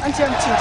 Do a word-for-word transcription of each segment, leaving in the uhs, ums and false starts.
Anhte a machyin hte,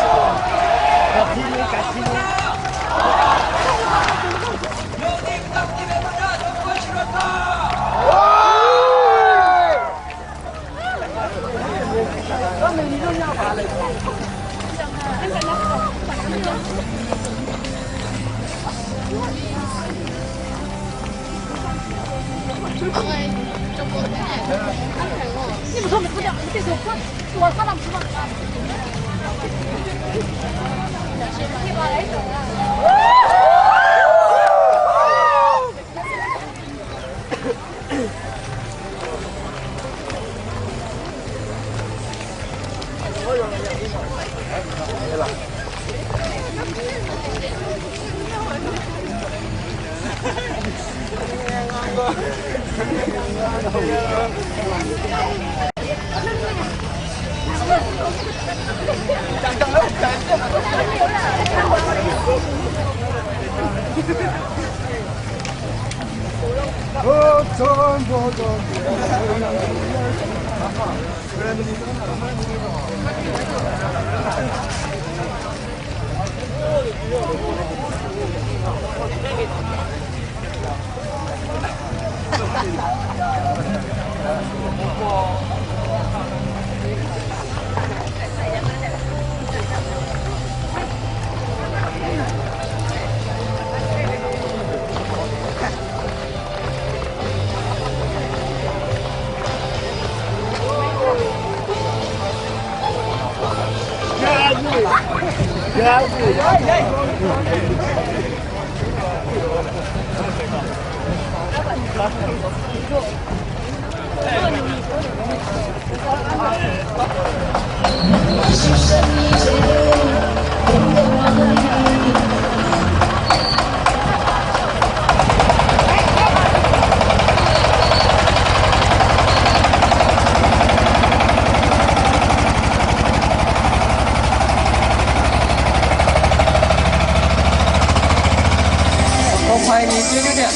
Kawhpai ni chyeju de,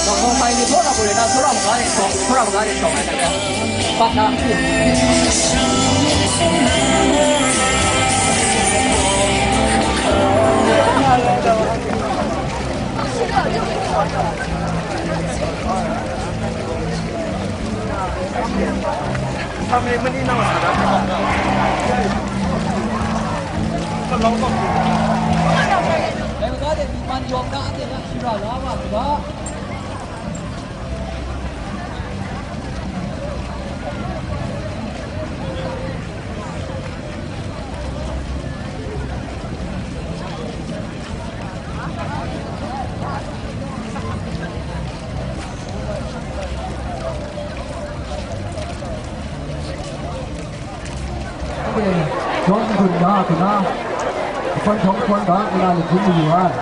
kawhpai ni hpawt na hku rai na, tsawra maga de shawng, tsawra maga de shawng ai hta e, pat na. Dai maga de, myi man yawng na, anhte hta shara la wa saga. Jawng dun da, dun da. Hpawn jawng hpawn da, nna ni hpun mayu ai.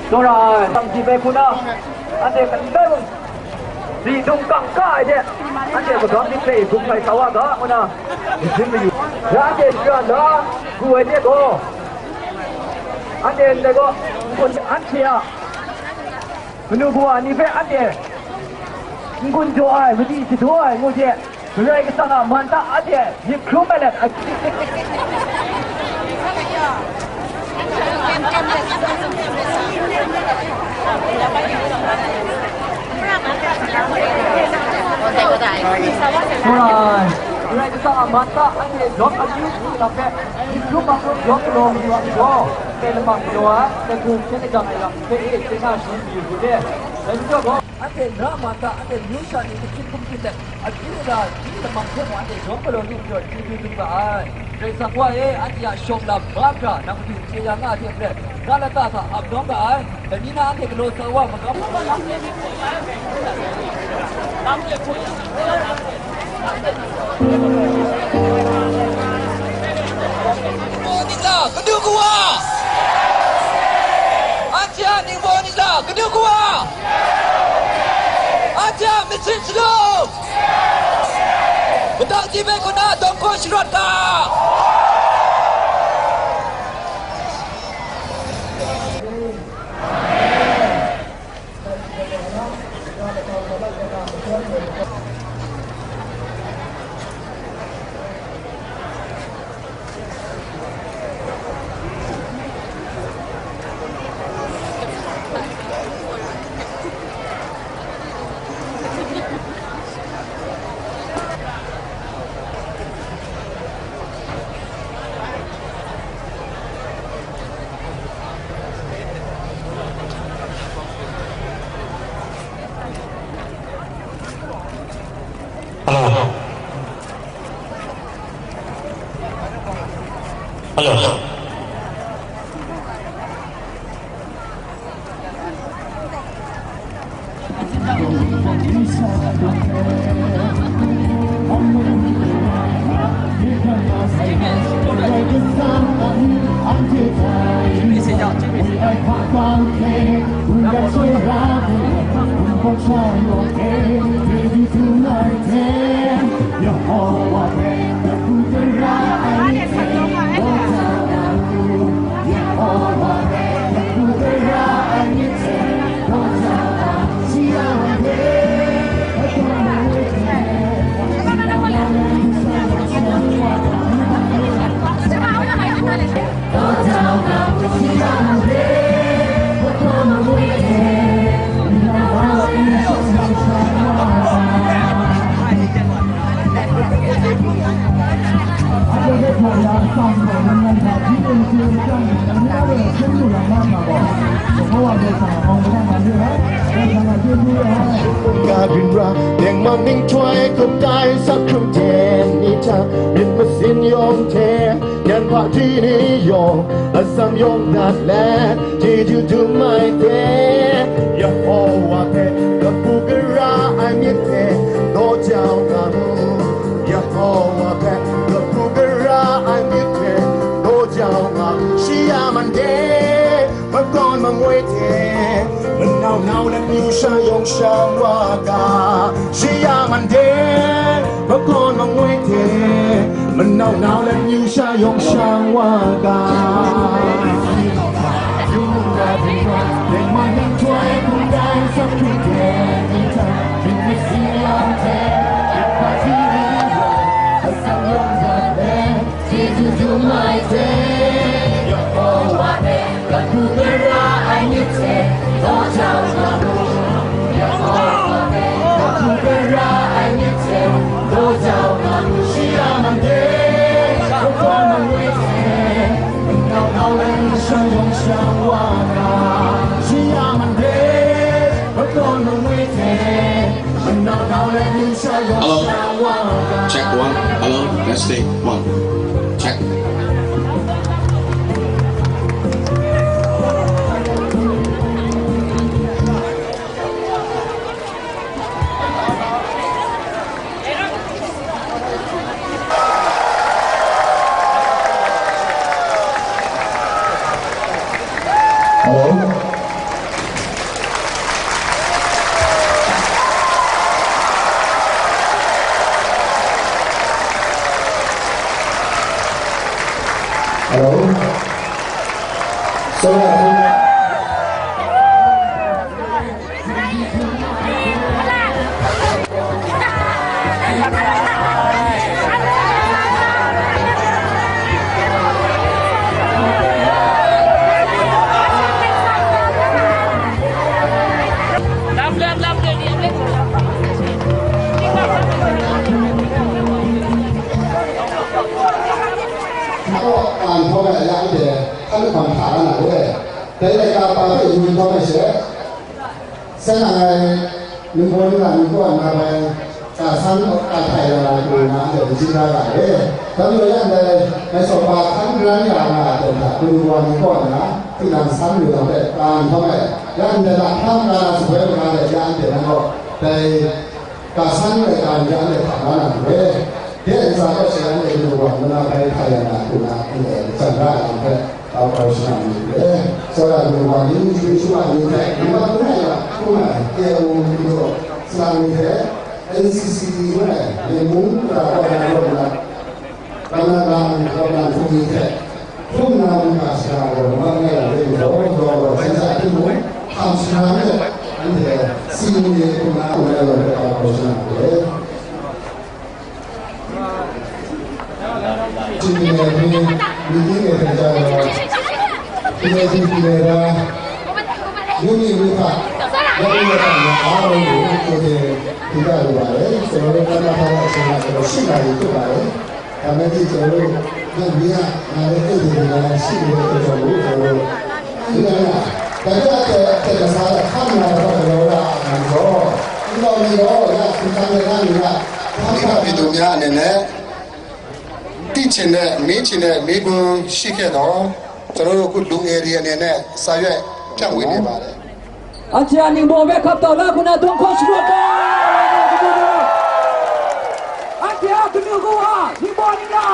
Tsawra ai, tam si bai hku na, anhte kan bai mung, si dung kang ka ai hte, anhte magam myit hpe gumhpai sa wa ga, ngu na, myit mayu. Ya anhte shara la, gu ai hte gaw, anhte ndai gaw, n-gun anhte a, manu kawa ni hpe anhte n-gun jaw ai, madi shadaw ai ngu hte, Karai Kasang a man ta anhte myit hkrum ai let, a- Alright. Karai Kasang a man ta anhte jawm akyu hku lam hpe, myit hkrum mahkrum jawm galaw mayu ai majaw, ndai lamang galaw ai, ndai hku hpyen lajang ai lam hpe e, chye na sharin mayu hku de. Dai majaw gaw, anhte na man ta, anhte myu sha ni mahkyit hkum hkyit let, akyu da, hpyi lamang hte mung anhte jawm galaw lu majaw, chyeju dum ga ai. Karai Kasang Wa e, anhte a shawng lam mahkra nang Madu chye ya nga ai hte maren, na lata hta ap nawng ga ai. Dai ni na anhte galaw sa wa magam. Ningbaw ningla, kanu kawa! Anhte a ningbaw ningla, kanu kawa! Anhte a masit shalom! Matang hti hpe hku na dawng hkaw sharawt ga! Hello. Hello. Kabinra, Dengman ninghtoi kup tai sak hkrung ten ni hta, myit masin yawng hte, nyan hpaji ni yawng, atsam yawng dat let, chyeju dum ai hte, Yehowa hpe kabu gara ai myit hte, daw jau nga mu. Yehowa hpe kabu gara ai myit hte, daw jau nga mu. Shi a man de, makawn mangwi hte, manau nau let myu sha yawng sha wa ga. Shi a man de, makawn mangwi hte, manau nau let myu sha yawng sha wa ga. Hello. Check one. Hello. Let's take one. Check. Hello? Hello? So, Dai laika pa hpe yu kau ai she, sai nang ai ningbaw ningla ningkaw nna bai, ka san ka htai ya na hku nna anhte n chye da ga ai. Dan majaw, ya ndai, mai sawp pa hkan ran ya na a ten hta, kanu wa ningkaw nna, tinang san lu yang hpe ka nhtawm ai, ya ndai lahkang ka na sumsing ai lam de, ya anhte nan gaw, dai ka san ai ka ni anhte hta na na re. De ntsa kaw she anhte kanu wa nna bai htai ya na hku nna, anhte jan ra ai lam hpe, Kau kau shana ni hte, tsawra kanu wa ni, myu shu wa ni hte, nambat langai a hkrum ai, K O ni gaw, salang ni hte, N C C T ngai, Myen mung, Kara kaw na rawt na, Kara na lam, rawt na hkum ni hte, hkrum na mungga shana gaw, nambat langai a rai ni gaw, gaw gaw, jan sa hkrum mung, hkam shana me, anhte, si ni hkrum na, hkrum na rawt na, kau kau shana ni hte. Chin ni hpe, mi ting e hpe ja ai, P A P P A da, yu mi yu hta, ya mi ya ta na a rau lu, ko de, di ga lu wa le, so lo ka na ta wa sa na, so lo shi na yu tu wa le, ka me di so lo, ya mi ya, na le e de na, shi ni ko so lu, so lo. Yu na na, ka ja te, te ka sa la, ka na ta ka lo la, na so. Ni lo ni lo, ya, ku ta ne na ni na, ပြည်သူများအနေနဲ့ သိချင်တဲ့ မေးချင်တဲ့ မေးခွန်းရှိခဲ့တော့ ကျွန်တော်တို့အခု လူငယ်တွေအနေနဲ့ စာရွက်ဖြန့်ဝေနေပါတယ်။ Anhte a ningbaw hpe hkap tau la hku na dawng hkaw sharawt ai, anhte a kanu kawa, ningbaw ningla,